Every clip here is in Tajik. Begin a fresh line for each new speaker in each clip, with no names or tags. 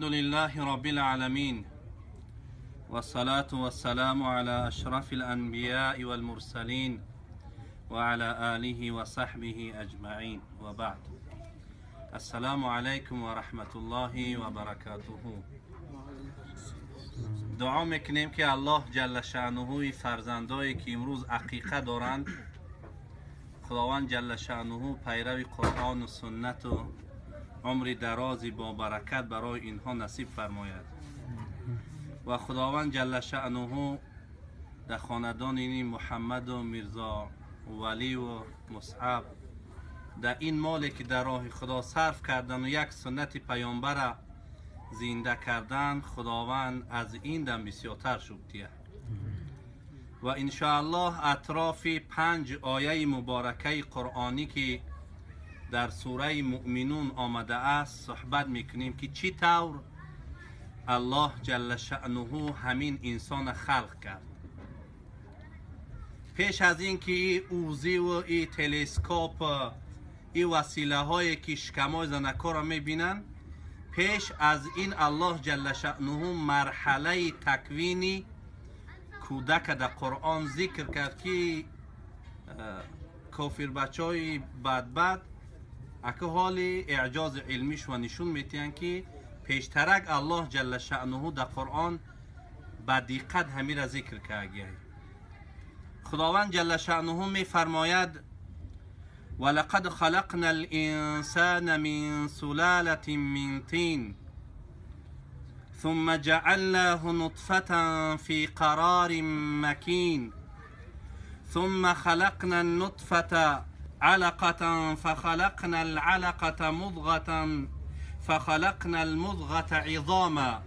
لله رب العالمين والصلاة والسلام على أشرف الأنبياء والمرسلين وعلى آله وصحبه أجمعين وبعد السلام عليكم ورحمة الله وبركاته. دعا میکنیم که الله جل شأنه فرزندایی که امروز عقیقه دارند، خداوند جل شأنه پیرو قرآن و سنت و عمر درازی با برکت برای اینها نصیب فرماید و خداوند جل شأنه در خاندان این محمد و میرزا ولی و مصعب در این مالی که در راه خدا صرف کردن و یک سنت پیامبر زنده کردن، خداوند از این دم بسیارتر شد. و انشاءالله اطراف 5 آیه مبارکه قرآنی که در سوره مؤمنون آمده است صحبت میکنیم که چی طور الله جل شأنه همین انسان خلق کرد. پیش از این که ای اوزی و ای تلسکوپ ای وسیله هایی که شکمای زنکا را میبینن، پیش از این الله جل شأنه مرحله تکوینی کودک در قرآن ذکر کرد که کافر بچای بد بد اکه حال اعجاز علمیش و نشون میتین که پیشترک الله جل شأنه در قرآن با دقت همین را ذکر کرده. خداوند جل شأنه میفرماید ولقد خلقنا الانسان من سلالة من طین ثم جعلناه نطفة في قرار مكين ثم خلقنا النطفة علقة فخلقنا العلقة مضغة فخلقنا المضغة عظاما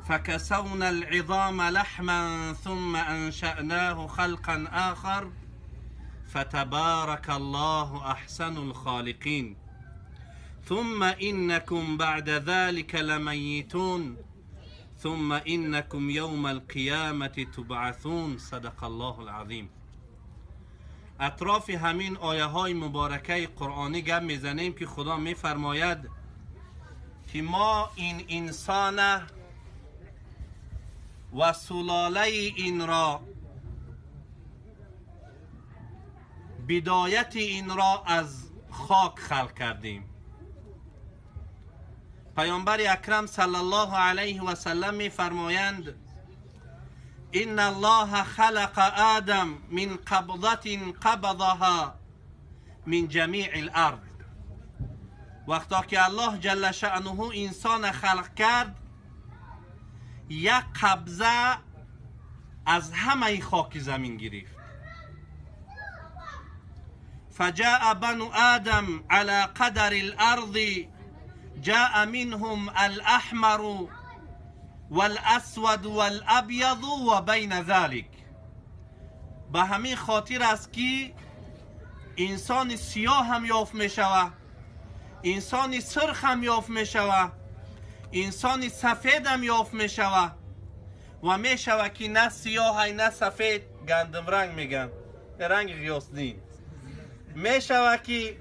فكسونا العظام لحما ثم أنشأناه خلقا آخر فتبارك الله أحسن الخالقين ثم إنكم بعد ذلك لميتون ثم إنكم يوم القيامة تبعثون. صدق الله العظیم. اطراف همین آیه های مبارکه قرآنی گم میزنیم که خدا میفرماید که ما این انسان و سلاله این را، بدایت این را از خاک خلق کردیم. پیامبر اکرم صلی الله علیه و سلم میفرمایند ان الله خلق آدم من قبضة قبضها من جمیع الارض. وقتا که الله جل شأنه انسان خلق کرد، یک قبضه از همه خاک زمین گرفت. فجاء بنو آدم على قدر الارض جاء منهم الاحمر والاسود والابیض و بین ذلك. به همین خاطر است که انسان سیاه هم یافت می شود، انسان سرخ هم یافت می شود، انسان سفید هم یافت می شود و می شود که نه سیاه نه سفید، گندم رنگ میگن، رنگ غیاثدین می شود که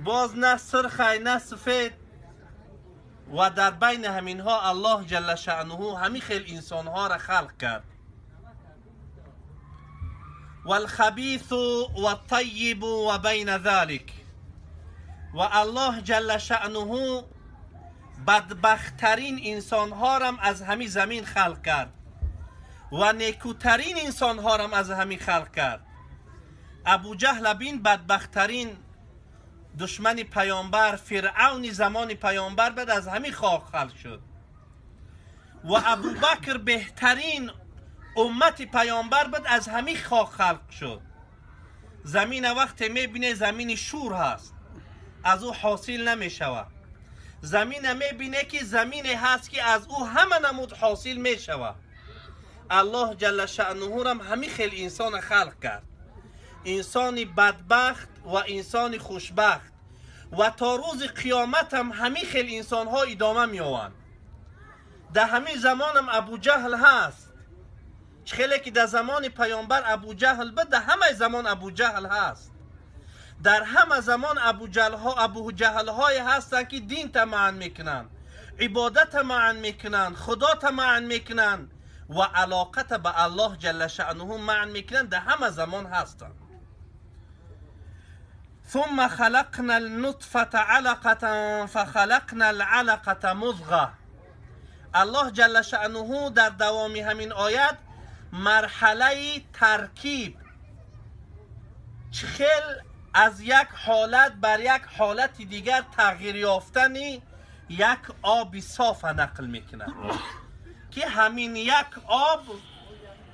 باز نه سرخ نه سفید و در بین همینها الله جل شأنه همین خیل انسانها را خلق کرد. والخبیث والطیب و بین ذلك. و الله جل شأنه بدبختترین انسانها را از همین زمین خلق کرد و نیکوترین انسانها را از همین خلق کرد. ابو جهل بین بدبختترین دشمن پیامبر، فرعون زمان پیامبر، بعد از همین خاک خلق شد. و ابوبکر بهترین امت پیامبر بعد از همین خاک خلق شد. زمین وقتی میبینه زمین شور هست، از او حاصل نمیشود. زمین میبینه که زمین هست که از او همه نمود حاصل میشود. الله جل شأنه هم همین خیلی انسان خلق کرد، انسان بدبخت و انسان خوشبخت، و تا روز قیامت هم همین خیلی انسان ها ادامه می‌یابند. در همین زمان هم ابو جهل هست، خیلی که در زمان پیامبر ابو جهل بود، در همه زمان ابو جهل هست. در همه زمان ابو جهل های هستند که دین تمعن میکنن، ибодат маън мекунанд, худота маън мекунанд ва алоқата ба Аллоҳ ҷалла шаънуҳу маън мекунанд, дар ҳама замон ҳастанд. ثم خلقنا النطفة علقة فخلقنا العلقة مضغة. Аллоҳ ҷалла шаънуҳу дар давоми ҳамин оят марҳалаи таркиб, чӣ хел аз як ҳолат бар як ҳолати дигар тағйир ёфтани як оби софа нақл мекунад, ки ҳамин як об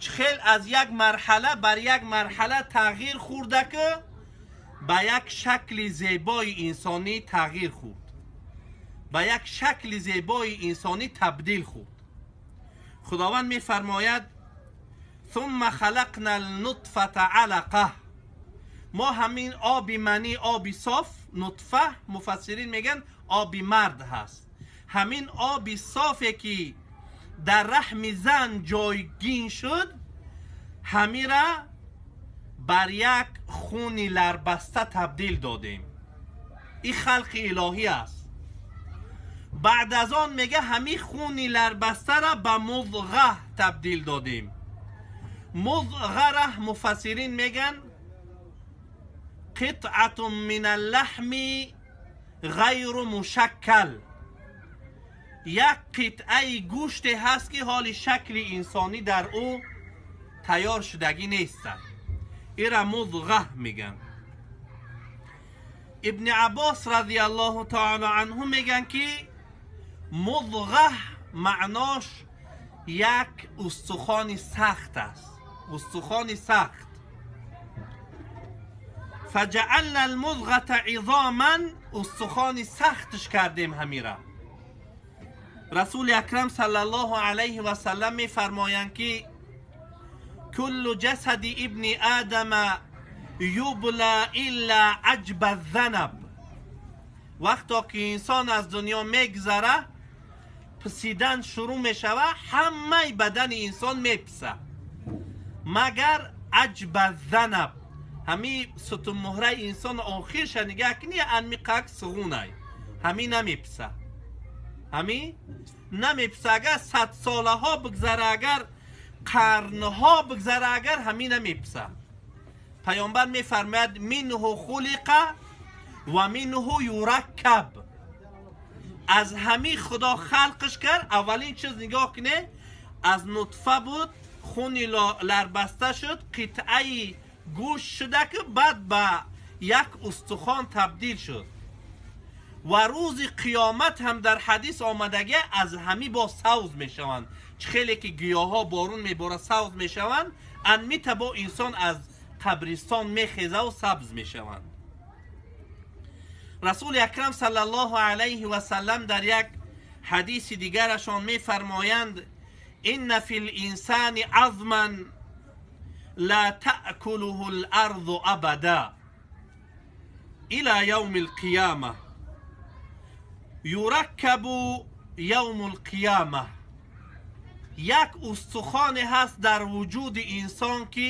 чӣ хел аз як марҳала бар як марҳала тағйир хӯрда, ки ба як шакли зебои инсонӣ тағйир хӯрд, ба як шакли зебои инсонӣ табдил хӯрд. Худованд мефармояд: ثم خلقنا النطفة علقة. мо ҳамин оби манӣ, оби соф, нутфа, муфассирин мегӯянд оби мард ҳаст, ҳамин оби софе ки дар раҳми зан ҷойгин шуд, ҳамира бар як хуни ларбаста табдил додем. Ин халқи илоҳӣ аст. Баъд аз он мега ҳамин хуни ларбастара ба музға табдил додем. Музғара муфассирин мегӯянд қитъатун мин аллаҳми ғайру мушаккал, як қитъаи гӯште ҳаст, ки ҳоли шакли инсонӣ дар ӯ тайёр шудагӣ нестад. Ира музға мегӯянд. Ибни Аббос радиаллоҳу таала анҳу мегӯянд, ки музға маънош як устухони сахт аст, устухони сахт. فجعلنا المضغة عظاما، устухони сахтш кардем ҳамира. Расули акрам саллаллоҳу алайҳи васаллам мефармоянд, ки куллу ҷасади ибни адама юбла илла аҷба занаб. Вақто ки инсон аз дунё мегзара, писидан шурӯъ мешава, ҳамаи бадани инсон меписа, магар аҷба занаб, ҳами сутунмуҳраи инсон охирша нигаҳ кини, анмиқак суғунай, ҳами намеписа, ҳами намеписа. Агар садсолаҳо бигзара, агар қарнҳо бигзара, агар ҳами намеписа. Паёмбар мефармояд: минҳу хулиқа ва минҳу юраккаб. Аз ҳами худо халқш кард. Аввалин чиз нигоҳ куне, аз нутфа буд, хуни ларбаста шуд, қитъаи гӯшт шуда, ки баъд ба як устухон табдил шуд. Ва рӯзи қиёмат ҳам дар ҳадис омадагӣ, аз ҳами бо савз мешаванд. Чӣ хеле ки гиёҳҳо борун мебора савз мешаванд, анмита бо инсон аз қабристон мехезаву сабз мешаванд. Расули акрам саллаллоҳу алайҳи васаллам дар як ҳадиси дигарашон мефармоянд: инна фи линсани азман ла таъкулуҳу ларзу абада ила явми лқияма юраккабу явму лқияма. Як устухоне ҳаст дар вуҷуди инсон, ки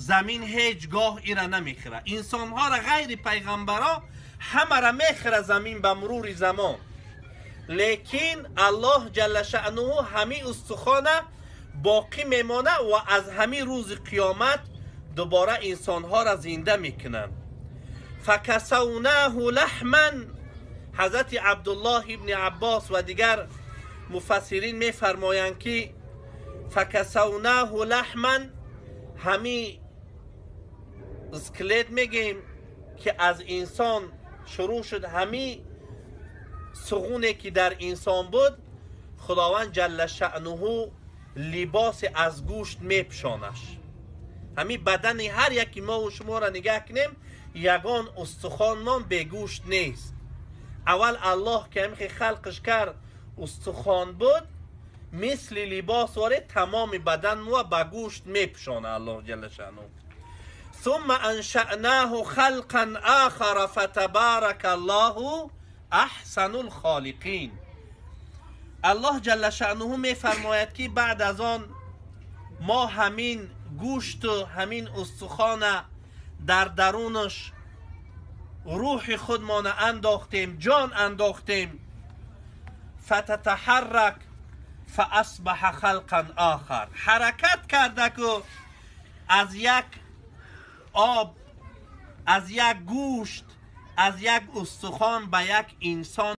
замин ҳеҷ гоҳ ира намехӯрад. Инсонҳоро ғайри пайғамбаро ҳамаро мехӯрад замин ба мурури замон, лекин Аллоҳ ҷалла шаънуҳу ҳамин устухона боқӣ мемонад ва аз ҳамин рӯзи қиёмат дубора инсонҳоро зинда мекунанд. Факасавнаҳу лаҳман. Ҳазрати Абдуллоҳ ибни Аббос ва дигар муфассирин мефармоянд, ки факасавнаҳу лаҳман, ҳамин скелет мегӯем, ки аз инсон шурӯъ шуд, ҳамин суғуне ки дар инсон буд, худованд ҷалла шаънуҳу либосе аз гӯшт мепӯшонаш. Ҳамин бадани ҳар яки мову шуморо нигаҳ кунем, ягон устухонмон бегӯшт нест. Аввал Аллоҳ ки ҳамихе халқш кард, устухон буд, мисли либос воре тамоми бадан мо ба гӯшт мепӯшона Аллоҳ ҷалла шаънуҳу. ثم انشأناه خلقا آخر فتبارك الله احسن الخالقین. Аллоҳ ҷалла шаънуҳу мефармояд, ки баъд аз он мо ҳамин гӯшту ҳамин устухона дар дарунаш рӯҳи худмона андохтем, ҷон андохтем. فتتحرك فاصبح خلقا آخر. Ҳаракат карда ку аз як об, аз як гӯшт, аз як устухон ба як инсон.